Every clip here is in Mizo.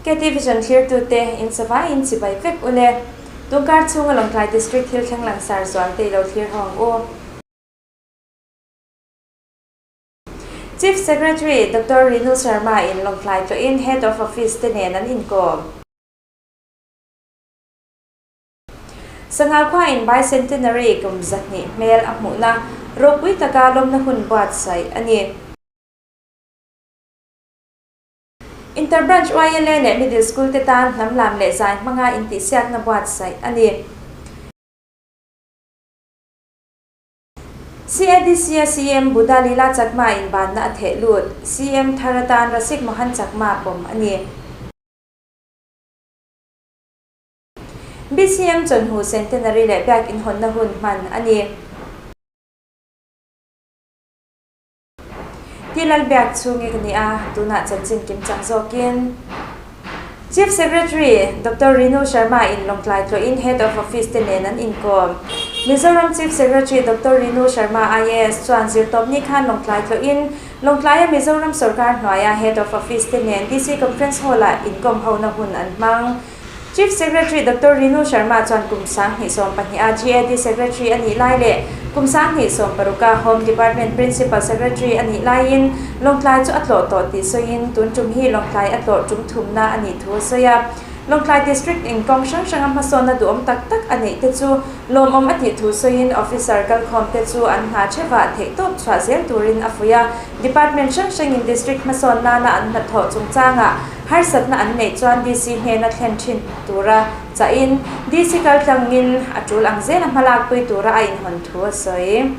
KT Vision thlirtute in savaiin chibai vek u le. Tungkar chhunga Lawngtlai District thil thleng langsar zual te i lo thlir ho ang u. Chief Secretary Doctor Rinu Sharma in Lawngtlai tlawhin Head of Office te nen an inkawm. Sangha khua in Bicentenary kum 200 hmel a hmuhna ropui taka lawmna hun buatsaih a ni. Inter-Branch YLA leh Middle School te tan hnam lam leh zai hmanga intihsiakna buatsaih a ni. CADC-a CM Buddha Lila Chakma in banna a theh lut. CM thar atan Rasik Mohan Chakma pawm a ni. BCM Chawnhu Centenary leh Biak inhawnna hun hman a ni. Ti Lalbiak chhungi ka ni a, tunah chanchin kim chang zawkin Chief Secretary Doctor Rinu Sharma in Lawngtlai tlawhin Head of Office te nen an inkawm. Mizoram Chief Secretary Doctor Rinu Sharma IAS chuan zirtawpni khan Lawngtlai tlawhin Lawngtlaia Mizoram sorkar hnuaia Head of Office te nen DC Conference Hall-ah inkawm hona hun an hmang. Chief Secretary Doctor Rinu Sharma chuan kum 2020 a GAD Secretary a nih lai leh kum 2016 a Home Department Principal Secretary a nih laiin Lawngtlai chu a tlawh tawh tih sawiin tun tum hi Lawngtlai a tlawh tum thumna a nih thu a sawi a. Lawngtlai District in kawng hrang hranga hmasawnna duhawm tak tak a neih te chu lawmawm a tih thu sawiin Officer kalkhawm te chu an hna thevah theihtawp chhuah zel turin a fuih a. Department hrang hrangin District hmasawn nana an hnathawh chungchangah Harsatna an neih chuan DC hnena thlen thin tura chahin DC kaltlangin a tul ang zela hmalakpui tura a inhawn thu a sawi.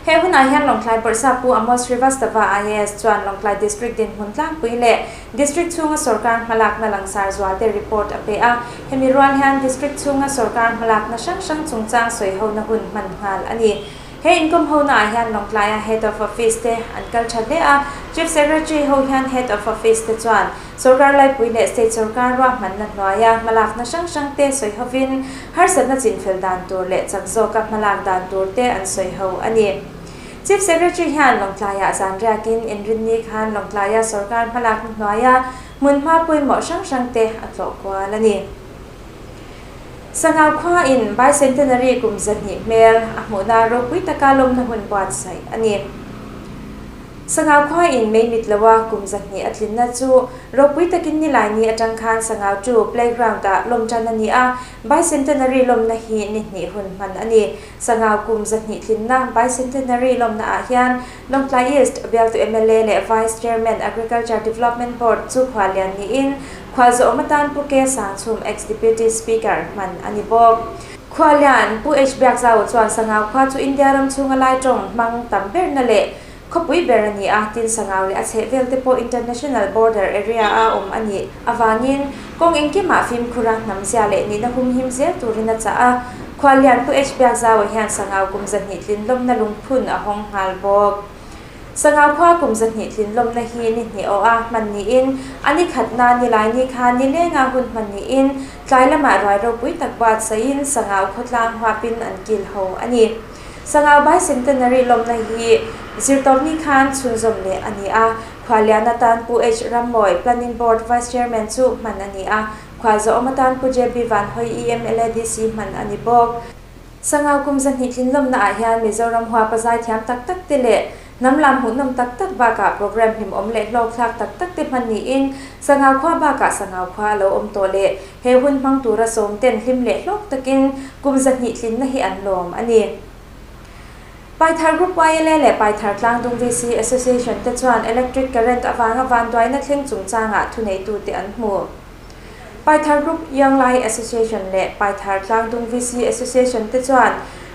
He hunah hian Lawngtlai Bawrhsa Pu Amos Srivastava IAS chuan Lawngtlai District dinhmun tlangpui leh District chhunga sawrkar hmalakna langsar zualte report a pe a. Hemi rual hian District chhunga sawrkar hmalakna hrang hrang chungchang sawihona hun hman nghal a ni. He inkawm honaah hian Lawngtlaia Head of Office te an kal tha hle a, Chief Secretary ho hian Head of Office te chuan sawrkar laipui leh State sawrkar ruahmanna hnuaia hmalakna hrang hrang te sawi hovin harsatna chinfel dan tur leh chak zawka hmalak dan tur te an sawi ho a ni. Chief Secretary hian Lawngtlaiah zan riakin inrinni khan Lawngtlaia sawrkar hmalakna hnuaia hmunhma pawimawh hrang hrang te a tlawh kual a ni. Sangau khua in Bicentenary kum 200 hmel a hmuhna ropui taka lawmna hun buatsaih a ni. Sangau khua in mei mit loa kum 200 a tlinna chu ropui takin Nilaini atang khan Sangau chu playground ah lawm tan a ni a, Bicentenary lawmna hi ni hnih hun hman a ni. Sangau kum 200 tlinna Bicentenary lawmna ah hian Lawngtlai East bialtu mla leh Vice Chairman Agriculture Development Board chu khua lian niin Khualzawm atan Pu K Sangchhum Ex-Deputy Speaker hman a ni bawk. Khualian Pu H Biakzau chuan Sangau khua chu India ram chhunga lai tawng hmang tam berna leh khawpui ber a ni a, tin Sangau leh a chhehvel te pawh International Border Area a awm a nih avangin kawng engkimah fimkhura hnam zia leh nihna humhim zel turin a chah a. Khualian Pu H Biakzau hian Sangau kum 200 tlin lawmna lungphun a hawng nghal bawk. Sangau khua kum 200 tlin lawmna hi ni hnih awh a hman niin a ni khatna ni lai ni kha ni lenga hun hman niin tlai lamah ruai ropui tak buatsaihin Sangau khawtlang huapin an kil ho a ni. Sangau Bicentenary lawmna hi zirtawpni khan chhunzawm leh a ni a, Khualian atan Pu H Rammawi, Planning Board Vice Chairman chu hman a ni a, Khualzawm atan Pu JB Vanhawi EMLADC hman a ni bawk. Sangau kum 200 tlin lawmna ah hian Mizoram huapa zaithiam tak tak te leh hnam lam hmuhnawm tak tak bakah program hlimawm leh hlawkthlak tak tak te hman niin Sangau khua bakah Sangau khua a lo awm tawh leh he hun hmang tura sawm ten hlim leh hlawk takin kum 200 tlinna hi an lawm a ni. Paithar Group YLA leh Paithar Tlangdung VC Association te chuan electric current avanga vanduaina thleng chungchangah thuneitute an hmu. Paithar Group Young Lai Association leh Paithar Tlangdung VC Association te chuan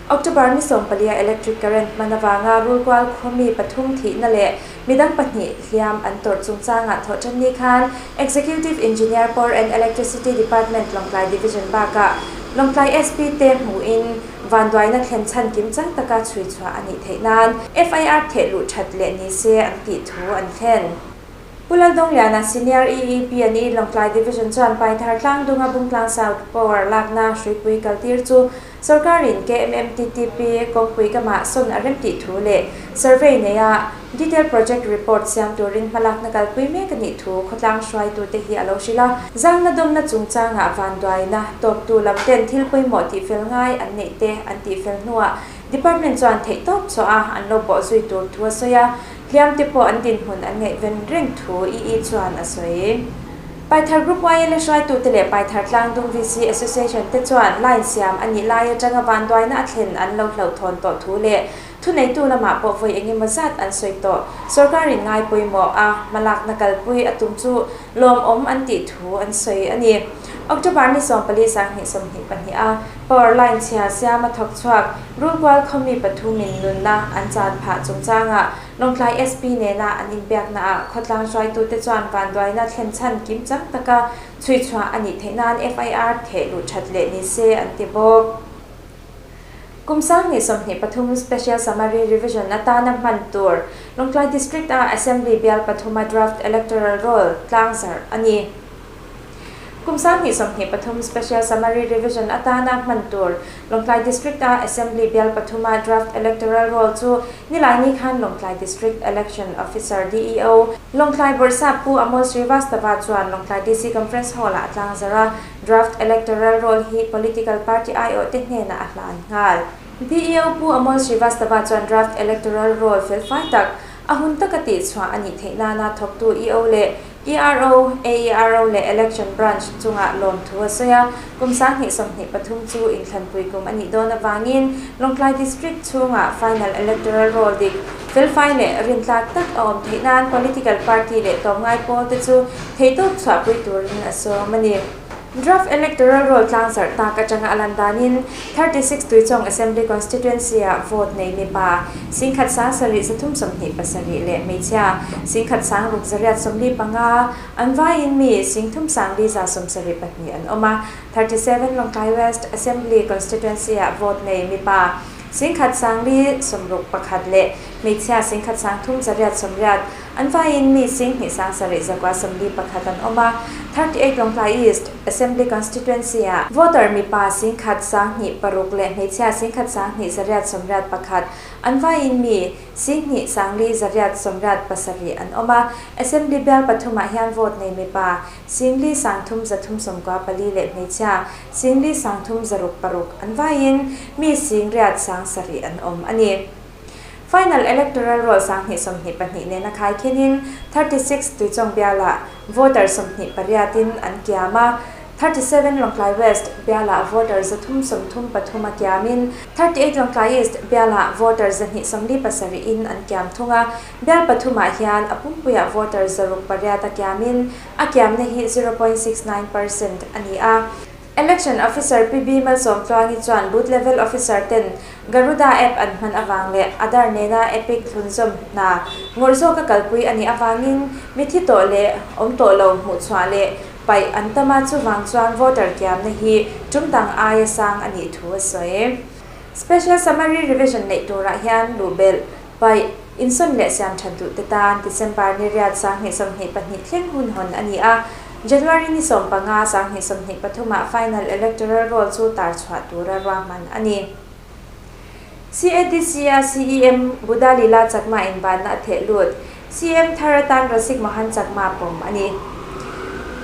October ni 14 a electric current hman avanga rulkual khawmi pathum thihna leh midang pahnih hliam an tawrh chungchangah thawh tan ni khan Executive Engineer Power and Electricity Department Lawngtlai Division bakah Lawngtlai SP te hmuhin vanduaina thlen chhan kim chang taka chhui chhuah a nih theih nan FIR theh luh that leh ni se an tih thu an thlen. Pu Laldawngliana, Senior EEP and E Lawngtlai Division chuan Paithar tlangdunga Bungtlang South Power lakna hruipui kaltir chu Sorkarin KMMTTP kawngpui kamah sawn a remtih thu leh survey neia detail project report siam turin hmalakna kalpui mek a nih thu khawtlang hruaitute hi a lo hrilh a. Zangna dawmna chungchangah vanduaina tawktu lam ten thil pawimawh tihfel ngai an neih te an tihfel hnuah department chuan theihtawp chhuah a an lo bawh zui tur thu a sawi a, hliam te pawh an dinhmun an ngaihven reng thu EE chuan a sawi. Paithar Group YLA hruaitute leh Paithar Tlangdung VC Association te chuan line siam a nih lai atanga vanduaina a thlen an lo hlauhthawn tawh thu leh thuneitu lamah pawh vawi engemaw zat an sawi tawh. Sorkarin ngai pawimawh a hmalakna kalpui a tum chu lawmawm an tih thu an sawi a ni. October ni 14 2022 a power line chhia siama thawk chhuak Rulkual khawmi pathumin nunna an chan phah chungchangah Lawngtlai SP nena an inbiaknaah khawtlang hruaitute chuan vanduaina thlen chhan kimchang taka chhuichhuah a nih theih nan FIR theh luh that leh ni se an ti bawk. Kum 2023 Special Summary Revision atana hman tur Lawngtlai District-a Assembly bial pathuma Draft Electoral Roll tlangzarh a ni. Kum 2023 Special Summary Revision atana hman tur Lawngtlai District-a Assembly bial pathuma Draft Electoral Roll chu Nilaini khan Lawngtlai District Election Officer, DEO, Lawngtlai Bawrhsap Pu Amol Srivastava chuan Lawngtlai DC Conference Hall-ah a tlangzarh a, Draft Electoral Roll hi Political Party aiawh te hnenah a hlan nghal. DEO Pu Amol Srivastava chuan Draft Electoral Roll felfai tak a hun taka tihchhuah a nih theih nana thawktu EO leh ERO, AERO leh Election Branch chungah lawmthu a sawi a, kum 2023 chu inthlanpui kum a nih dawn avangin Lawngtlai District chhungah Final Electoral Roll dik, felfai leh rintlak tak a awm theih nan Political Party leh tlawmngai pawl te chu theihtawp chhuahpui turin a sawm a ni. Draft Electoral Roll tlangzarh tak atanga a lan danin 36 Tuichawng Assembly Constituency-ah vote nei mipa 17,327 leh hmeichhia 16,685 an vaiin mi 33,172 an awm a. 37 Lawngtlai West Assembly Constituency-ah vote nei mipa 14,061 leh hmeichhia 13,880 An vaiin mi 27,971 an awm a, 38 Lawngtlai East Assembly Constituency-ah voter mipa 10,206 leh hmeichhia 11,281 an vaiin mi 24,807 an awm a. Assembly bial pathumah hian vote nei mipa 43,394 leh hmeichhia 43,606 an vaiin mi 87,7 an awm a ni. Final Electoral Roll 2022 nena khaikhenin 36 Tuichawng bialah voter 28 in an kiam a, 37 Lawngtlai West bialah voter 333 a kiamin 38 Lawngtlai East bialah voter 247 in an kiam thung a, bial pathumah hian a pumpuiah voter 608 a kiamin a kiamna hi 0.69% a ni a. Election Officer PB Malsawmtluangi chuan Booth Level Officer ten Garuda App an hman avang leh Aadhaar nena Epic thlunzawm hna ngawrh zawka kalpui a nih avangin mithi tawh leh awm tawh lo hmuhchhuah leh paih an tam a, chuvang chuan voter kiamna hi tum dang aia sang a nih thu a sawi. Special Summary Revision neih turah hian luhbelh, paih, insawn leh siam that duh te tan December ni riat 2022 thleng hun hawn a ni a, January ni 15 2023 ah Final Electoral Roll chu tar chhuah tura ruahman a ni. CADC a CEM Buddha Lila Chakma inbanna a theh lut. CEM thar atan Rasik Mohan Chakma pawm a ni.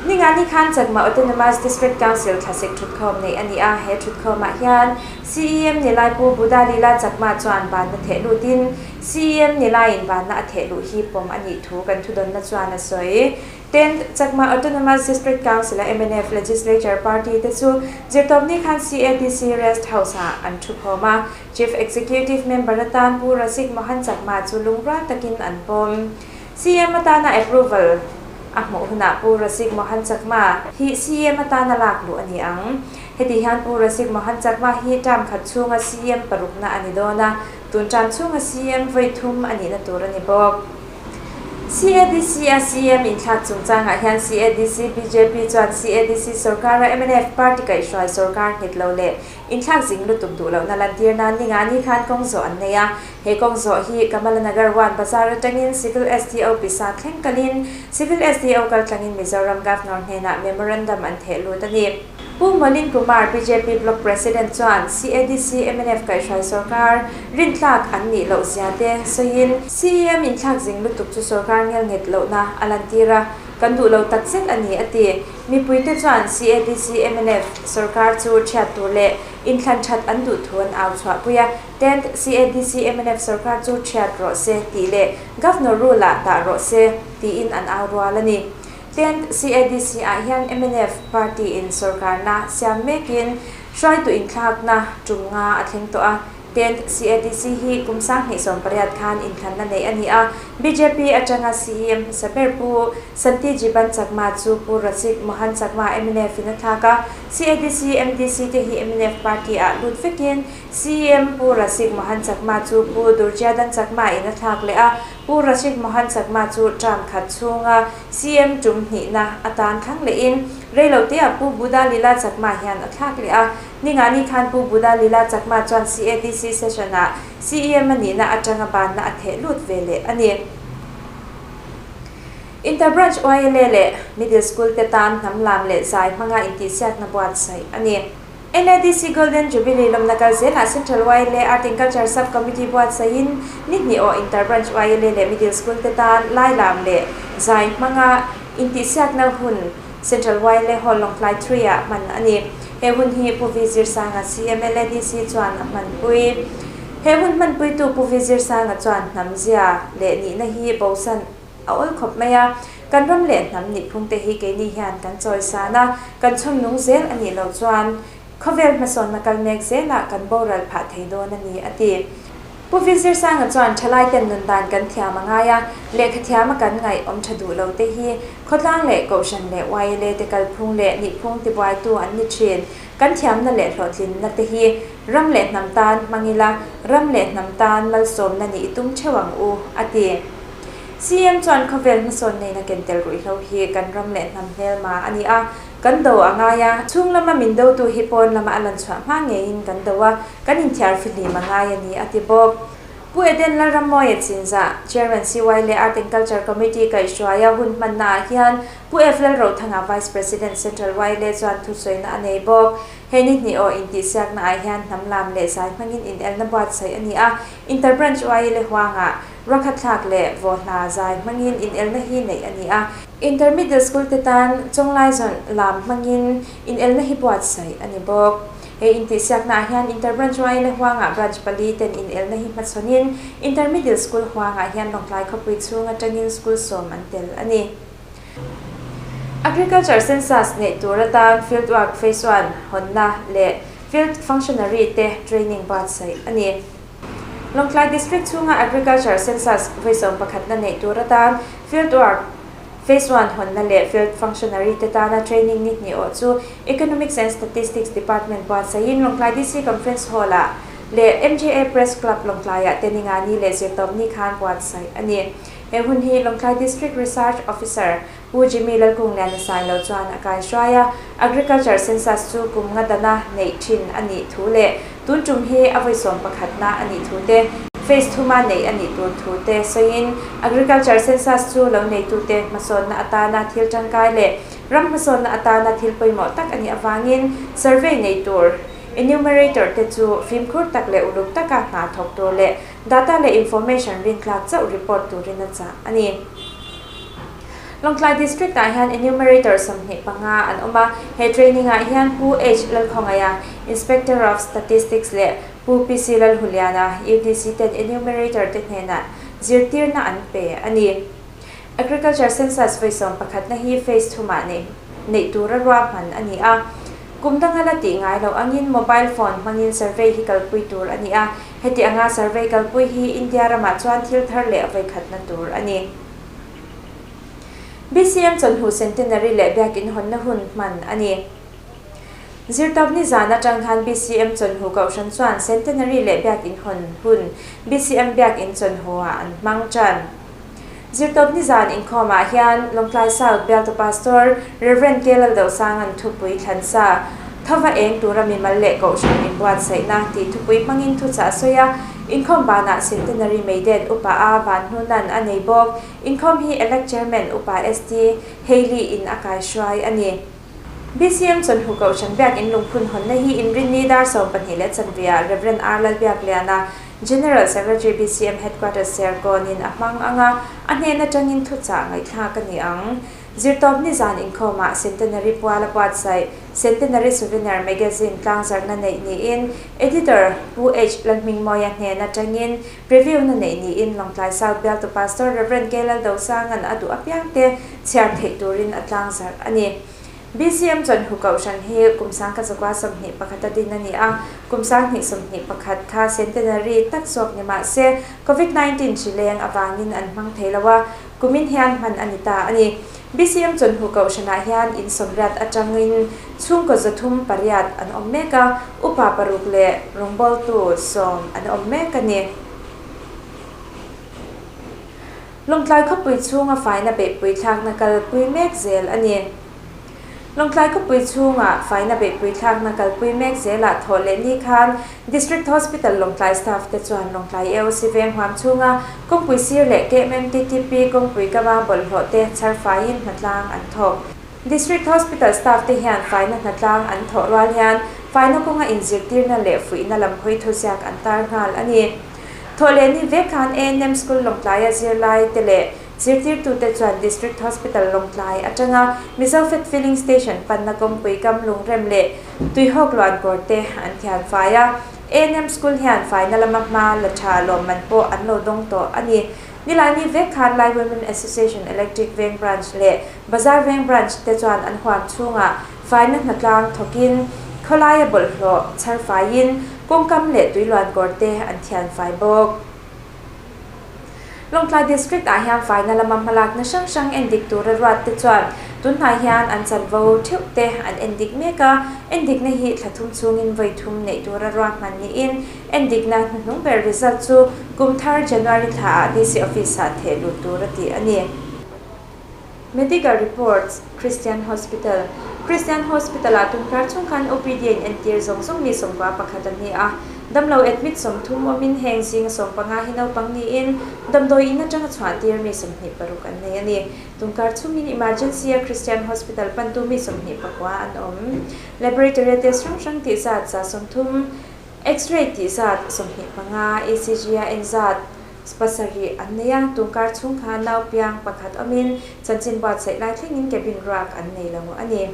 Ningani khan Chakma Autonomous District Council thlasik thutkhawm neih a ni a, he thutkhawmah hian CEM nilai Pu Buddha Lila Chakma chuan banna theh lutin CEM nilaiin banna a theh luh hi pawm a nih thu kan thudawnna chuan a sawi. Tenth Chakma Autonomous District Council-a mnf Legislature Party te chu zirtawpni khan CADC Rest House-ah an thu khawm a, Chief Executive Member atan Pu Rasik Mohan Chakma chu lungrual takin an pawm. CM atana approval a hmuh hunah Pu Rasik Mohan Chakma hi CM atana lak luh a ni ang. Heti hian Pu Rasik Mohan Chakma hi term khat chhunga CM parukna a ni dawn a, tun term chhunga CM vawi thum a nihna tur a ni bawk. CADC a CM inthlak chungchangah hian CADC bjp chuan CADC sorkara mnf party kaihhruai sorkar nghet lo leh inthlak zing lutuk duh lohna lantir nan ninga ni khan kawng zawh an nei a. He kawng zawh hi Kamalanagar one bazar atangin Civil SDO pisa thleng kalin Civil SDO kaltlangin Mizoram Governor hnenah memorandum an theh lut a ni. Pu Malin Kumar, bjp Block President chuan CADC mnf kaihhruai sorkar rintlak an nih loh zia te sawiin, CEM inthlak zing lutuk chu sorkar ngel nghet lohna a lantir a, kan duh lo tak zet a ni a ti. Mipuite chuan CADC mnf sorkar chu thiat tur leh inthlan that an duh thu an au chhuahpui a, Tenth CADC mnf sorkar chu thiat rawh se tih leh Governor rule ah dah rawh se tiin an au rual a ni. Tenth CADC ah hian mnf party in sorkarna siam mekin hruaitu inthlakna tum nga a thleng tawh a. Tenth CADC hi kum 2018 khan inthlanna neih a ni a. Bjp atanga CEM hmasa ber Pu Santi Jiban Chakma chu Pu Rasik Mohan Chakma mnf in a thlak a. CADC MDC te hi mnf party ah lut vekin CEM Pu Rasik Mohan Chakma chu Pu Durjyadan Chakma in a thlak leh a. Pu Rashid Mohan Chakma chu term khat chhunga CM tum hnihna atan thlang lehin reiloteah Pu Buddha Lila Chakma hian a thlak leh a. Ningani khan Pu Buddha Lila Chakma chuan CADC session-ah CEM a nihna atanga banna a theh lut ve leh a ni. Inter-Branch YLA leh Middle School te tan hnam lam leh zai hmanga intihsiakna buatsaih a ni. NADC Golden Jubilee lawmna kal zelah Central YLA Art and Culture Sub Committee buatsaihin ni hnih aw Inter-Branch YLA leh Middle School te tan Lailam leh zai hmanga intihsiakna hun Central YLA Hall Lawngtlai 3 ah hman a ni. He hun hi Pu V Zirsanga CM LADC chuan a hmanpui. He hun hmanpuitu Pu V Zirsanga chuan hnam zia leh nihna hi bosan a awl khawp mai a, kan ram leh hnam nihphung te hi keini hian kan chawisan a, kan chhawm nung zel a nih loh chuan khawvel hmasawnna kal mek zelah kan boral phah thei dawn a ni, a ti. Pu Vizirsanga chuan thalai ten nun dan kan thiam a ngai a, lehkha thiama kan ngaih awm tha duh lo te hi khawtlang leh kohhran leh YLA te kalphung leh nihphung tibuaitu an ni thin. Kan thiamna leh hlawhtlinna te hi ram leh hnam tan hmang ila, ram leh hnam tan malsawmna nih i tum theuh ang u, a ti. CM chuan khawvel hmasawn neina ken tel ruihhlo hi kan ram leh hnam hmelma a ni a, kan do a ngai a, chhung lama min dotu hi pawn lama a lan chhuah hma ngeiin kan do a, kan inthiar fihlim a ngai a ni, a ti bawk. Pu Eden Lalrammawia Chinzah, Chairman CY leh Art and Culture Committee kaihhruaia hun hmannaah hian Pu F Lalrothanga, Vice President Central YLA chuan thusawiina a nei bawk. He ni hnih aw intihsiaknaah hian hnam lam leh zai hmangin inelna buatsaih a ni a, Inter-Branch YLA huangah Rakhathlak leh vawhla zai hmangin inelna hi neih a ni a. Inter Middle School te tan Chawnglaizawnh lam hmangin inelna hi buatsaih a ni bawk. He intihsiaknaah hian Inter Branch YLA huangah Branch pali ten inelna hi hmachhawnin Inter Middle School huangah hian Lawngtlai khawpui chhung atangin school sawm an tel a ni. Agriculture Census neih tur atan Field Work Phase One hawnna leh Field Functionary te training buatsaih a ni. Lawngtlai District chhunga Agriculture Census vawi 11na neih tur atan Field Work Phase One hawnna leh Field Functionary te tana training ni hnih awh chu Economics and Statistics Department buatsaihin Lawngtlai DC Conference Hall-ah leh MJA Press Club Lawngtlaiah te ningani leh zirtawpni khan buatsaih a ni. He hun hi Lawngtlai District Research Officer Pu Jimmy Lalkungliana Sailo chuan a kaihruai a, Agriculture Census chu kum nga dana neih thin a nih thu leh tun tum hi a vawi 11na a nih thu te, Phase thuma neih a nih tur thu te sawiin Agriculture Census chu lo neitute hmasawnna atana thil tangkai leh ram hmasawnna atana thil pawimawh tak a nih avangin survey nei tur enumerator te chu fimkhur tak leh uluk taka hna thawk tur leh data leh information rintlak chauh report turin a chah a ni. Lawngtlai District ah hian enumerator 25 an awm a, he training ah hian Pu H Lalkhawngaia, Inspector of Statistics leh Pu PC Lalhuliana, UDC ten enumerator te hnenah zirtirna an pe a ni. Agriculture Census vawi 11na hi phase thumah neih neih tura ruahman a ni a. Kum danga la tih ngai loh angin mobile phone hmangin survey hi kalpui tur a ni a, heti anga survey kalpui hi India ramah chuan thil thar leh vawi khatna tur a ni. BCM chawlhnu Centenary leh Biakin hawnna hun hman a ni. Zirtawpni zan atang khan BCM chawlhnu Kohhran chuan Centenary leh Biakin hawn hun BCM Biakin chawlhnuah an hmang tan. Zirtawpni zan inkhawmah hian Lawngtlai South Bialtu Pastor Rev. K. Laldausanga'n thupui thlansa, Thova eng tura mimal leh kohhran inbuatsaihna tih thupui hmangin thuchah a sawi a, inkhawm banah Centenary Maiden Upa A Vanhnuna'n a nei bawk. Inkhawm hi Elect Chairman Upa ST Hailey in a kaihruai a ni. BCM Chawnhu Kohhran Biakin lungphun hawnna hi Inrinni dar 12 leh chanveah Rev. R. Lalbiakliana, General Secretary BCM Headquarters Serkawnin a hmang ang a, a hnen atangin thuchah ngaihthlak a ni ang. Zirtawpni zan inkhawmah Centenary puala buatsaih Centenary Souvenir Magazine tlangzarhna neih niin Editor Pu H. Lalhmingmawia hnen atangin Preview na neih niin Lawngtlai South Bialtu Pastor Rev. K. Laldosanga'n a duh apiangte chhiar theih turin a tlangzarh a ni. BCM Chawnhu Kohhran hi kum 1921 a din a ni a, kum 2021 kha centenary tak zawk ni mah se Covid 19 hri leng avangin an hmang thei lo a, kumin hian hman a ni ta a ni. BCM Chawnhu Kohhranah hian in 80 atangin chhungkaw 308 an awm mek a, upa paruk leh rawngbawltu 10 an awm mek a ni. Lawngtlai khawpui chhunga faina beihpui thlakna kalpui mek zel a ni. Lawngtlai khawpui chhunga faina beihpui thlakna kalpui mek zelah thawh leh ni khan District Hospital Lawngtlai staff te chuan Lawngtlai AOC veng huam chhunga kawngpui sir leh KMMTTP kawngpui kama bawlhhlawh te chhar faiin hnatlang an thawk. District Hospital staff te hian faina hnatlang an thawh rual hian faina kawnga inzirtirna leh fuihna lam hawi thuziak an tar nghal a ni. Thawhlehni vek khan ANM School Lawngtlaia zirlai te leh zirtirtute chuan District Hospital Lawngtlai atanga Mizofet Filling Station panna kawngpui kam lungrem leh tuihawk luan kawr te an thian fai a. ANM School hian faina lama hma la tha lawmman pawh an lo dawng tawh a ni. Nilaini vek khan Lai Women Association Electric Veng Branch leh Bazar Veng Branch te chuan an huam chhungah faina hnatlang thawkin khawlaia bawlhhlawh chhar faiin kawngkam leh tuiluan kawr te an thian fai bawk. Lawngtlai District ah hian faina lama hmalakna hrang hrang endik tura ruat te chuan tunhnai hian an chanvo theuh te an endik mek a, endikna hi thla thum chhungin vawi thum neih tura ruahman niin endikna hnuhnung ber result chu kum thar January thla ah DC Office ah theh lut tur a tih a ni. Medical reports, Christian Hospital Christian Hospital ah tunkar chhung khan OPD a in entir zawng zawng mi 11 an ni a, damlo admit 30 awmin heng zinga 15 hi naupang niin damdawi in atanga chhuah tir mi 26 an nei a ni. Tunkar chhungin emergency a Christian Hospital pantu mi 29 an awm. Laboratory a test hrang hrang tih zat 130, X-ray tih zat 25, ECG a en zat 7 an nei a, tunkar chhung khan nau piang pakhat awmin chanchin buatsaih lai thlengin cabin ruak an nei lo a ni.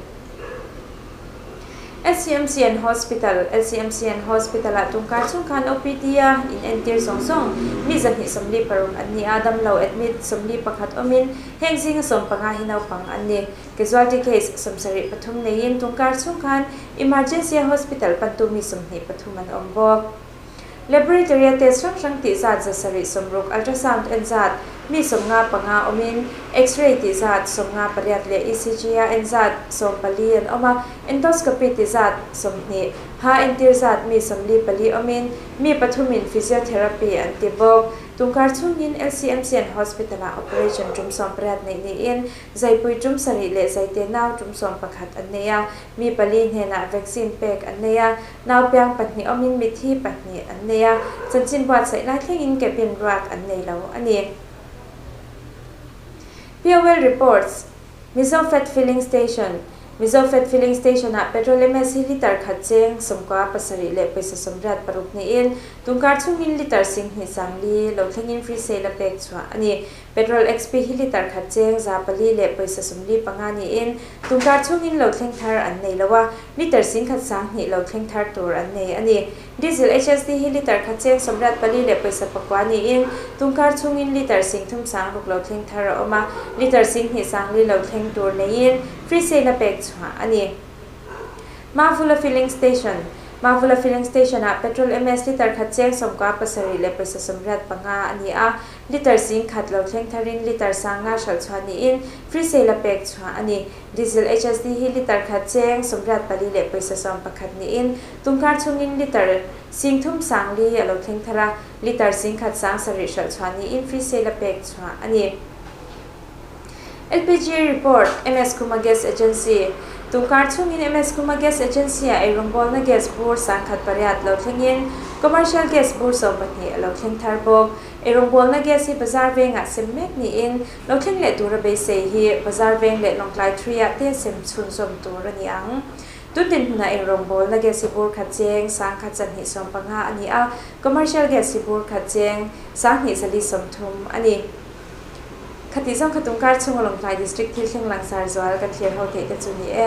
LCMCN Hospital LCMCN Hospital-ah tunkar chhung khan OPD-a inentir zawng zawng mi 246 an ni a, damlo admit 41 awmin heng zinga 15 hi naupang an ni. Casualty case 73 neiin tunkar chhung khan emergency-a hospital pantu mi 23 an awm bawk. Laboratory-a test hrang hrang tih zat 760, ultrasound en zat mi 55 awmin, X-ray tih zat 58 leh ECG-a en zat 14 an awm a, endoscopy tih zat 20, ha entir zat mi 44 awmin, mi pathumin physiotherapy an ti bawk. Tunkar chhungin LCMCN Hospital-ah operation tum 18 neih niin, zaipui tum 7 leh zaite nau tum 11 an nei a, mi pali hnenah vaccine pek an nei a, Nau piang pahnih awmin mithi pahnih an nei a, chanchin buatsaih lai thlengin cabin ruak an nei lo a ni. POL reports, Mizofet Filling Station Mizofet Filling Station-ah petrol MS hi litre khat cheng 97 leh pawisa 86 niin, tunkar chhungin litre 10,000 sangli lo thlengin free sale a pek chhuah a ni. Petrol XP hi litre khat cheng 400 leh pawisa 45 niin, tunkar chhungin lo thleng thar an nei lo a, litre 10,000 2 lo thleng thar tur an nei a ni. Diesel HSD hi litre khat cheng 84 leh pawisa 9 niin, tunkar chhungin litre 3,000 6 lo thleng thar a awm a, litre 1,2 sangli lo thleng tur neiin free sale a pek chhuah a ni. Mavula Filling Station Mavula Filling Station-ah petrol MS litre khat cheng 97 leh pawisa 85 a ni a, litre 10,000 lo thleng tharin litre 5,000 hralh chhuah niin free sale a pek chhuah a ni. Diesel HSD hi litre khat cheng 84 leh pawisa 11 niin tunkar chhungin litre 3,000 sangli a lo thleng thar a, litre 1,000 7,000 hralh chhuah niin free sale a pek chhuah a ni. LPG Report, MS Khuma Gas Agency, Tunkar chhungin MS Khuma Gas Agency-ah eirawngbawlna gas bur 1008 lo thlengin Commercial Gas bur 12 a lo thleng thar bawk. Eirawngbawlna gas hi bazar vengah sem mek niin lo thleng leh tura beisei hi bazar veng leh Lawngtlai Three-ah te sem chhunzawm tur a ni ang. Tun dinhmunah eirawngbawlna gas hi bur khat cheng 1215 a ni a, Commercial Gas hi bur khat cheng 2430 a ni. Khati zawng kha tungkar chhunga Lawngtlai District thil thleng langsar zual kan thlir ho theih te chu ni e.